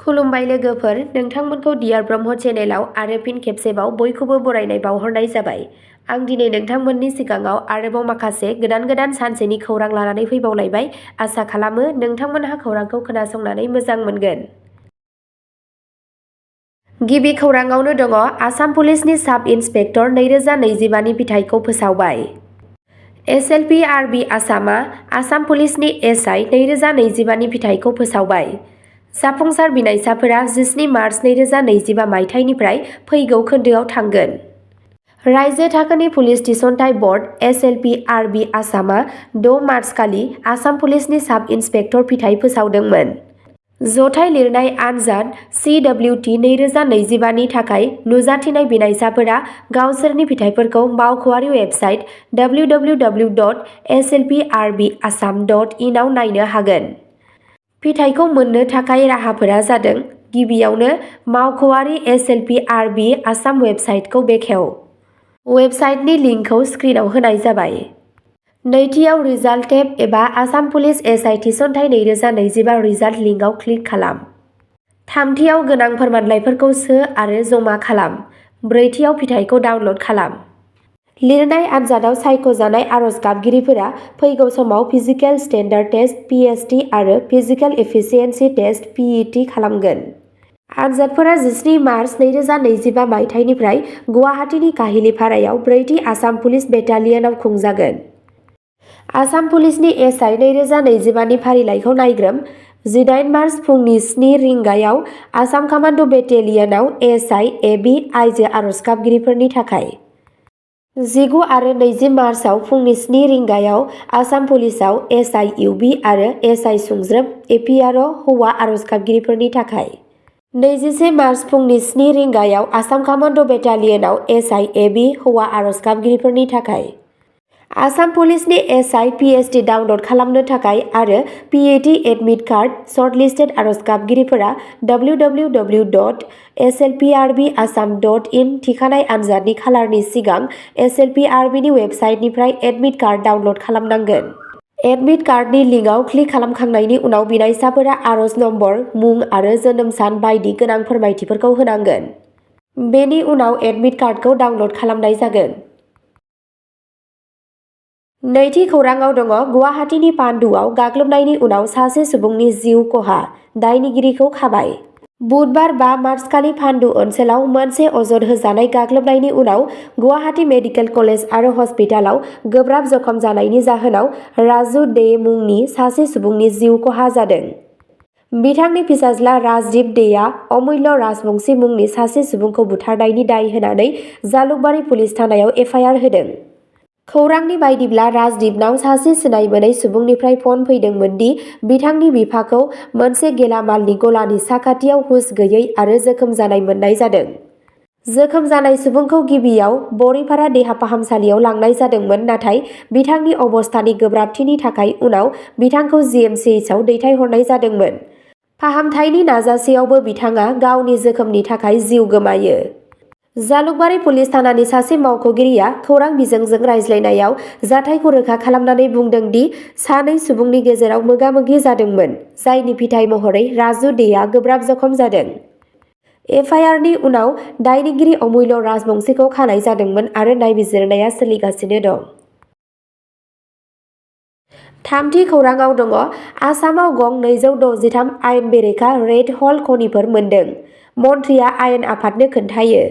खुलुमबाय लोगोफोर, नोंथांमोनखौ डियार ब्रह्म चेनेलाव आरो फिन खेबसेबाव बयखौबो बरायनाय बावहरनाय जाबाय। आं दिनै नोंथांमोननि सिगाङाव आरोबाव माखासे गोदान सानसेनि खौरां लानानै फैबावलायबाय। आसा खालामो नोंथांमोनहा खौरांखौ खोनासंनानै मोजां मोनगोन। गिबि खौराङावनो दङ आसाम पुलिसनि साब इन्सपेक्टर 2025 नि बिथाइखौ फोसावबाय। SLPRB आसामआ आसाम पुलिसनि SI 2025 नि बिथाइखौ फोसावबाय। जाफुंसार बिनायसाफोरा 17 मार्च 2025 मायथाइनिफ्राय फैगौ खोन्दोआव थांगोन। रायजो थाखोनि पुलिस थिसनथाइ बर्ड SLPRB आसामआ 6 मार्च खालि आसाम पुलिसनि साब इन्सपेक्टर बिथाइ फोसावदोंमोन। जथाय लिरनाय आनजाद CWT 2025 नि थाखाय नुजाथिनाय बिनायसाफोरा गावसोरनि बिथाइफोरखौ मावख'आरि वेबसाइट www.slprbassam.in आव नायनो हागोन। फिथाइखौ मोननो थाखाय राहाफोरा जादों गिबियावनो मावख'आरि SLPRB आसाम वेबसाइटखौ बेखेव। वेबसाइटनि लिंकखौ स्क्रिनाव होनाय जाबाय। नैथियाव रिजाल्ट टेब एबा आसाम पुलिस SI थिसनथाइ 2025 रिजाल्ट लिंकआव क्लिक खालाम। थामथियाव गोनां फोरमानलाइफोरखौ सो आरो जमा खालाम। ब्रैथियाव फिथाइखौ डाउनल'ड खालाम। लिरनाय आनजादाव सायख'जानाय आर'ज गाबगिरिफोरा फैगौ समाव फिजिकेल स्टेन्डार्ड टेस्ट PST आरो फिजिकेल एफिसियेन्सि टेस्ट PET खालामगोन। आनजादफोरा 17 मार्च 2025 मायथाइनिफ्राय गुवाहाटीनि काहिलिपारायाव 4थि आसाम पुलिस बेटालियनआव खुंजागोन। आसाम पुलिसनि SI 2025 नि फारिलाइखौ नायग्रोम। 18 मार्च फुंनि 7 रिंगायाव आसाम कामान्ड' बेटेलियनआव SI AB आइजो आर'ज गाबगिरिफोरनि थाखाय। 19 आरो 20 मार्चआव फुंनि 7 रिंगायाव आसाम पुलिसआव SI UB आरो SI सुंज्रोब APR हौवा आर'ज गाबगिरिफोरनि थाखाय। 21 मार्च फुंनि 7 रिंगायाव आसाम कामान्ड' बेटालियनआव SI AB हौवा आर'ज गाबगिरिफोरनि थाखाय। आसाम पुलिसनि SI PST डाउनल'ड खालामनो थाखाय आरो PET एडमिट कार्ड सर्टलिस्टेड आर'ज गाबगिरिफोरा www.slprbassam.in थिखानाय आनजादनि खालारनि सिगां SLPRB नि वेबसाइटनिफ्राय एडमिट कार्ड डाउनल'ड खालामनांगोन। एडमिट कार्डनि लिंकआव क्लिक खालामखांनायनि उनाव बिनायसाफोरा आर'ज नम्बर, मुं आरो जोनोम सान बायदि गोनां फोरमायथिफोरखौ होनांगोन। बेनि उनाव एडमिट कार्डखौ डाउनल'ड खालामनाय जागोन। नैथि खौराङाव दङ गुवाहाटीनि पान्डुआव गाग्लोबनायनि उनाव सासे सुबुंनि जिउ खहा, दायनिगिरिखौ खाबाय। बुधबार 5 मार्च खालि पान्डु ओनसोलाव मोनसे अजद होजानाय गाग्लोबनायनि उनाव गुवाहाटी मेडिकेल कलेज आरो हस्पिटालाव गोब्राब जखम जानायनि जाहोनाव राजु दे मुंनि सासे सुबुंनि जिउ खहा जादों। बिथांनि फिसाज्ला राजदीप देआ अमूल्य राजबंशी मुंनि सासे सुबुंखौ बुथारनायनि दाय होनानै जालुकबारी पुलिस थानायाव FIR होदों। खौरांनि बायदिब्ला राजदीपनाव सासे सिनायमोनै सुबुंनिफ्राय फन फैदोंमोन दि बिथांनि बिफाखौ मोनसे गेलामालनि गलानि साखाथियाव हुस गैयै आरो जोखोम जानाय मोननाय जादों। जोखोम जानाय सुबुंखौ गिबियाव बरिपारा देहा फाहामसालियाव लांनाय जादोंमोन, नाथाय बिथांनि अबस्थानि गोब्राबथिनि थाखाय उनाव बिथांखौ GMCHआव दैथायहरनाय जादोंमोन। फाहामथायनि नाजासेयावबो बिथाङा गावनि जोखोमनि थाखाय जिउ गोमायो। जालुकबारी पुलिस थानानि सासे मावख'गिरिया खौरां बिजोंजों रायज्लायनायाव जाथायखौ रोखा खालामनानै बुंदों दि सानै सुबुंनि गेजेराव मोगा-मोगि जादोंमोन, जायनि फिथाय महरै राजु देआ गोब्राब जखम जादों। FIR नि उनाव दायनिगिरि अमूल्य राजबंशीखौ खानाय जादोंमोन आरो नायबिजिरनाया सोलिगासिनो दं। थामथि खौराङाव दङ आसामाव गं 263 आयेन बेरेखा रेड हल खनिफोर मोनदों, मन्थ्रिया आयेन आफादनो खोन्थायो।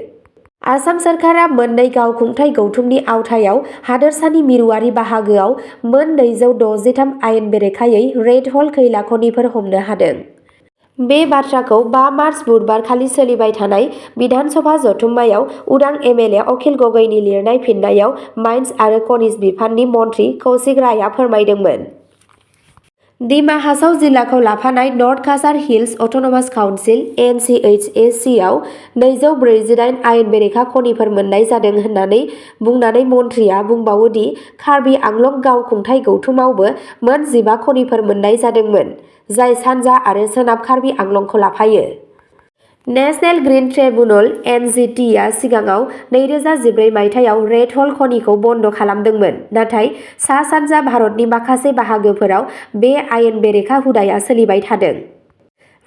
आसाम सोरखारा मोननै गावखुंथाय गौथुमनि आवथायाव हादोरसानि मिरुआरि बाहागोआव मोन 263 आयेन बेरेखायै रेड हल खैला खनिफोर हमनो हादों। बे बाथ्राखौ 5 मार्च बुधबार खालि सोलिबाय थानाय बिधान सभा जथुम्मायाव उदां MLA अखिल गगैनि लिरनाय फिननायाव माइन्स आरो खनिज बिफाननि मन्थ्रि कौशिक रायआ फोरमायदोंमोन। डिमा हासाव जिल्लाखौ लाफानाय north Cachar hills autonomous council NCHAC आव 248 आयेन बेरेखा खनिफोर मोननाय जादों होननानै बुंनानै मन्थ्रिया बुंबावो दि कार्बि आंलं गावखुंथाय गौथुमावबो मोन 15 खनिफोर मोननाय जादोंमोन, जाय सानजा आरो सोनाब कार्बि आंलंखौ लाफायो। नेशनेल ग्रीन ट्रिब्युनल NGT आ सिगाङाव 2014 मायथाइयाव रेड हल खनिखौ बन्द खालामदोंमोन, नाथाय सा-सानजा भारतनि माखासे बाहागोफोराव बे आयेन बेरेखा हुदाया सोलिबाय थादों।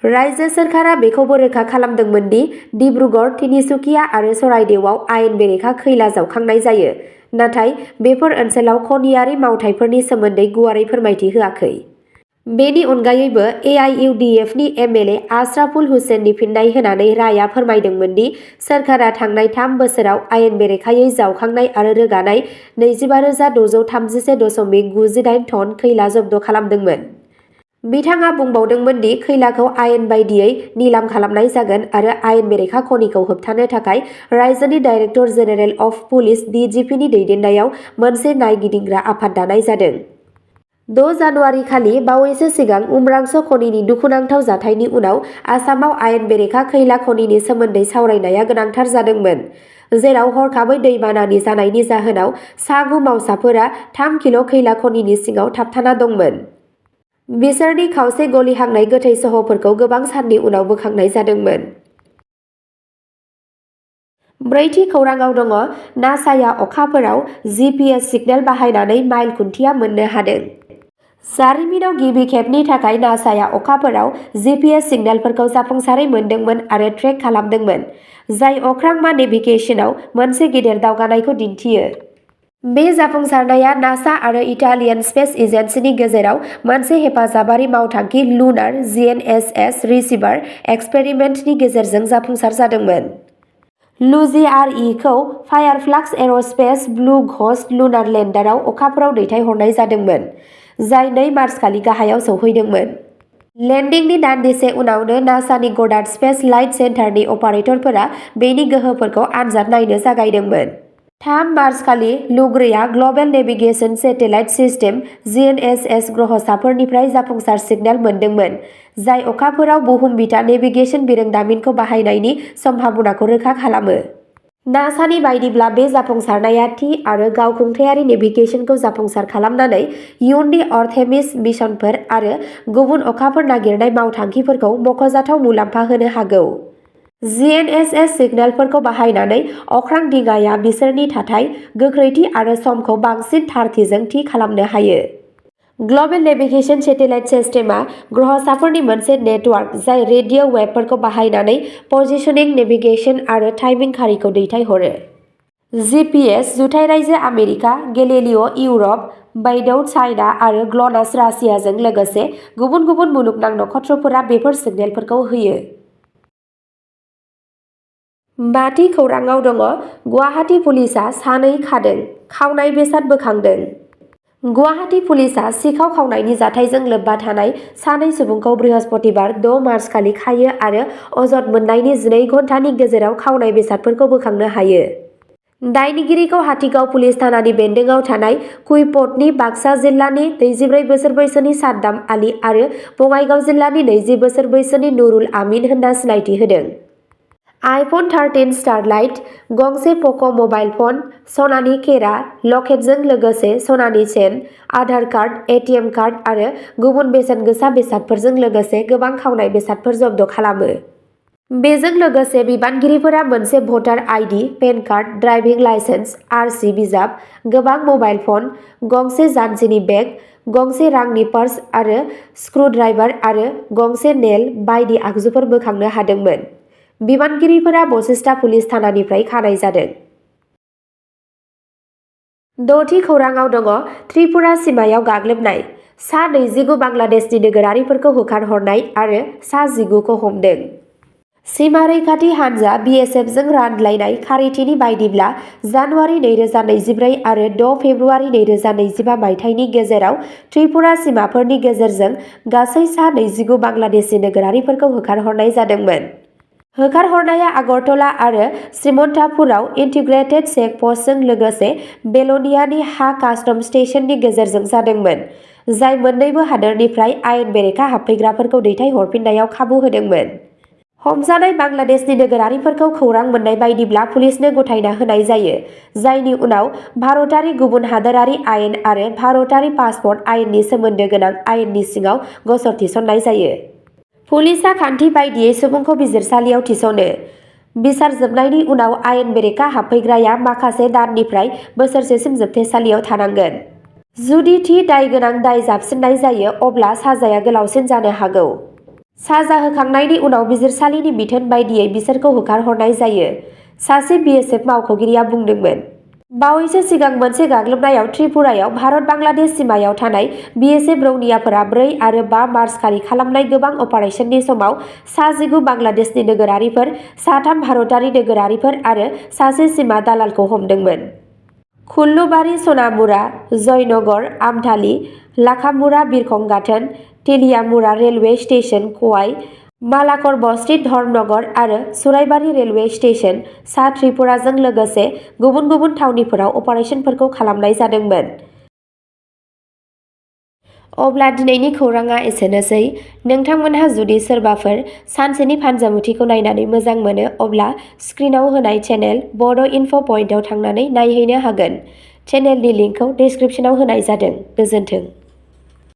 रायजो सोरखारा बेखौबो रोखा खालामदोंमोन दि डिब्रुगड़, तिनिसुकिया आरो चराइदेउआव आयेन बेरेखा खैला जावखांनाय जायो, नाथाय बेफोर ओनसोलाव खनियारि मावथायफोरनि सोमोन्दै गुवारै फोरमायथि होआखै। बेनि अनगायैबो AIUDFनि MLA आशराफुल हुसैननि फिननाय होनानै रायआ फोरमायदोंमोन दि सोरखारा थांनाय 3 बोसोराव आयेन बेरेखायै जावखांनाय आरो रोगानाय 25,631.98 टन खैला जब्द खालामदोंमोन। बिथाङा बुंबावदोंमोन दि खैलाखौ आयेन बायदियै निलाम खालामनाय जागोन आरो आयेन बेरेखा खनिखौ होबथानो थाखाय रायजोनि डाइरेक्टर जेनेरेल अफ पुलिस DGPनि दैदेननायाव मोनसे नायगिदिंग्रा आफाद दानाय जादों। 6 जानुवारि खालि बावैसो सिगां उमरांस खनिनि दुखुनांथाव जाथायनि उनाव आसामाव आयेन बेरेखा खैला खनिनि सोमोन्दै सावरायनाया गोनांथार जादोंमोन, जेराव हरखाबै दैबानानि जानायनि जाहोनाव सा 9 मावसाफोरा 3 किल' खैला खनिनि सिङाव थाबथाना दंमोन। बिसोरनि खावसे गलिहांनाय गोथै सह'फोरखौ गोबां साननि उनाव बोखांनाय जादोंमोन। ब्रैथि खौरांआव दङ नासाया अखाफोराव GPS सिगनेल बाहायनानै माइल खुन्थिया मोननो हादों। जारिमिनाव गिबि खेबनि थाखाय नासाया अखाफोराव GPS सिगनेलफोरखौ जाफुंसारै मोनदोंमोन आरो ट्रेक खालामदोंमोन, जाय अख्रांमा नेभिगेसनाव मोनसे गिदिर दावगानायखौ दिन्थियो। बे जाफुंसारनाया नासा आरो इटालियान स्पेस एजेन्सिनि गेजेराव मोनसे हेफाजाबारि मावथांखि लुनार GNSS रिसीभार एक्सपेरिमेन्टनि गेजेरजों जाफुंसार जादोंमोन। LUGRE खौ फायारफ्लाक्स एर'स्पेस ब्लु घोस्ट लुनार लेन्डाराव अखाफोराव दैथायहरनाय जादोंमोन, जाय 2 मार्च खालि गाहायाव सौहैदोंमोन। लेन्डिंनि दान्दिसे उनावनो नासानि गडार्ड स्पेस लाइट सेन्टारनि अपारेटरफोरा बेनि गोहोफोरखौ आनजाद नायनो जागायदोंमोन। 3 मार्च खालि लुग्रेआ global navigation satellite system GNSS ग्रहसाफोरनिफ्राय जाफुंसार सिगनेल मोनदोंमोन, जाय अखाफोराव बुहुम बिथा नेभिगेसन बिरोंदामिनखौ बाहायनायनि सम्भावनाखौ रोखा खालामो। नासानि बायदिब्ला बे जाफुंसारनाया थि आरो गावखुंथायारि नेभिगेसनखौ जाफुंसार खालामनानै इयुननि आर्थेमिस मिशनफोर आरो गुबुन अखाफोर नागिरनाय मावथांखिफोरखौ मख'जाथाव मुलाम्फा होनो हागौ। GNSS सिगनेलफोरखौ बाहायनानै अख्रां दिङाया बिसोरनि थाथाय, गोख्रैथि आरो समखौ बांसिन थारथिजों थि खालामनो हायो। ग्लबेल नेभिगेसन सेटेलाइट सिस्टेमआ ग्रहसाफोरनि मोनसे नेटवर्क जाय रेडिअ' वेभफोरखौ बाहायनानै पजिशनिं, नेभिगेसन आरो टाइमिं खारिखौ दैथायहरो। GPS जुथाइ रायजो आमेरिका, गेलिलिअ इउर'प, बैडौ चाइना आरो ग्ल'नास रासियाजों लोगोसे गुबुन गुबुन मुलुगनां नक्षत्रफोरा बेफोर सिगनेलफोरखौ होयो। 5थि खौरांआव दङ गुवाहाटी पुलिसआ 2 खादों, खावनाय बेसाद बोखांदों। गुवाहाटी पुलिसआ सिखाव खावनायनि जाथायजों लोब्बा थानाय 2 सुबुंखौ बृहस्पतिबार 6 मार्च खालि खायो आरो अजद मोन्नायनि 12 घन्टानि गेजेराव खावनाय बेसादफोरखौ बोखांनो हायो। दायनिगिरिखौ हाथिगाव पुलिस थानानि बेन्दोंआव थानाय कुइपटनि, बाक्सा जिल्लानि 24 बोसोर बैसोनि साद्दाम आली आरो बङाइगाव जिल्लानि 20 बोसोर बैसोनि नुरुल आमीन होनना सिनायथि होदों। आइफन 13 स्टारलाइट, गंसे पक' मबाइल फन, सनानि खेरा, लकेटजों लोगोसे सनानि chain, Aadhaar card, ATM card आरो गुबुन बेसेन गोसा बेसादफोरजों लोगोसे गोबां खावनाय बेसादफोर जब्द खालामो। बेजों लोगोसे बिबानगिरिफोरा मोनसे भटार ID, PAN card, driving licence, RC बिजाब, गोबां मबाइल फन, गंसे जानजिनि बेग, गंसे रांनि पार्स आरो स्क्रुड्राइभार आरो गंसे नेल बायदि आगजुफोर बोखांनो हादोंमोन। बिबानगिरिफोरा बशिष्टा पुलिस थानानिफ्राय खानाय जादों। 6थि खौरांआव दङ त्रिपुरा सिमायाव गाग्लोबनाय, सा 29 बांलादेशनि नोगोरारिफोरखौ होखारहरनाय आरो सा 19 खौ हमदों। सीमा रैखाथि हानजा BSFजों रानलायनाय खारिथिनि बायदिब्ला जानुवारि 2024 आरो 6 फेब्रुआरि 2025 मायथाइनि गेजेराव त्रिपुरा सीमाफोरनि गेजेरजों गासै सा 29 बांलादेशी नोगोरारिफोरखौ होखारहरनाय जादोंमोन। होखारहरनाया आगरतला आरो श्रीमन्तापुराव इन्टिग्रेटेड चेक पस्टजों लोगोसे बेलनियानि हा कास्टम स्टेशननि गेजेरजों जादोंमोन, जाय मोन्नैबो हादोरनिफ्राय आयेन बेरेखा हाबफैग्राफोरखौ दैथायहरफिननायाव खाबु होदोंमोन। हमजानाय बांलादेशनि नोगोरारिफोरखौ खौरां मोन्नाय बायदिब्ला पुलिसनो गथायना होनाय जायो, जायनि उनाव भारतारि गुबुन हादोरारि आयेन आरो भारतारि पासपर्ट आयेननि सोमोन्दो गोनां आयेननि सिङाव गसर थिसननाय जायो। पुलिसआ खान्थि बायदियै सुबुंखौ बिजिरसालियाव थिसनो। बिसार जोबनायनि उनाव आयेन बेरेखा हाबफैग्राया माखासे दाननिफ्राय बोसोरसेसिम जोबथेसालियाव थानांगोन। जुदि थि दाय गोनां दाय जाबसिननाय जायो अब्ला साजाया गोलावसिन जानो हागौ। साजा होखांनायनि उनाव बिजिरसालिनि बिथोन बायदियै बिसोरखौ होखारहरनाय जायो, सासे BSF मावख'गिरिया बुंदोंमोन। बावैसो सिगां मोनसे गाग्लोबनायाव त्रिपुरायाव भारत-बांलादेश सिमायाव थानाय BSF रौनियाफोरा 4 आरो 5 मार्च खालि खालामनाय गोबां अपारेशननि समाव सा 19 बांलादेशनि नोगोरारिफोर, सा 3 भारतारि नोगोरारिफोर आरो सासे सिमा दालालखौ हमदोंमोन। कुल्लुबारी, सनामुरा, जयनगर, आमथाली, लाखामुरा बिरखं गाथोन, तेलियामुरा रेलवे स्टेशन, क'वाई, मालाकर बस्ती, धर्मनगर आरो सुराइबारी रेलवे स्टेशन, सा त्रिपुराजों लोगोसे गुबुन गुबुन थावनिफोराव अपारेशनफोरखौ खालामनाय जादोंमोन। अब्ला दिनैनि खौरांआ एसेनोसै। नोंथांमोनहा जुदि सोरबाफोर सानसेनि फानजामुथिखौ नायनानै मोजां मोनो अब्ला स्क्रिनआव होनाय चेनेल बड' इनफ' पइन्टआव थांनानै नायहैनो हागोन। चेनेलनि लिंकखौ डिस्क्रिप्शनाव होनाय जादों। गोजोन्थों।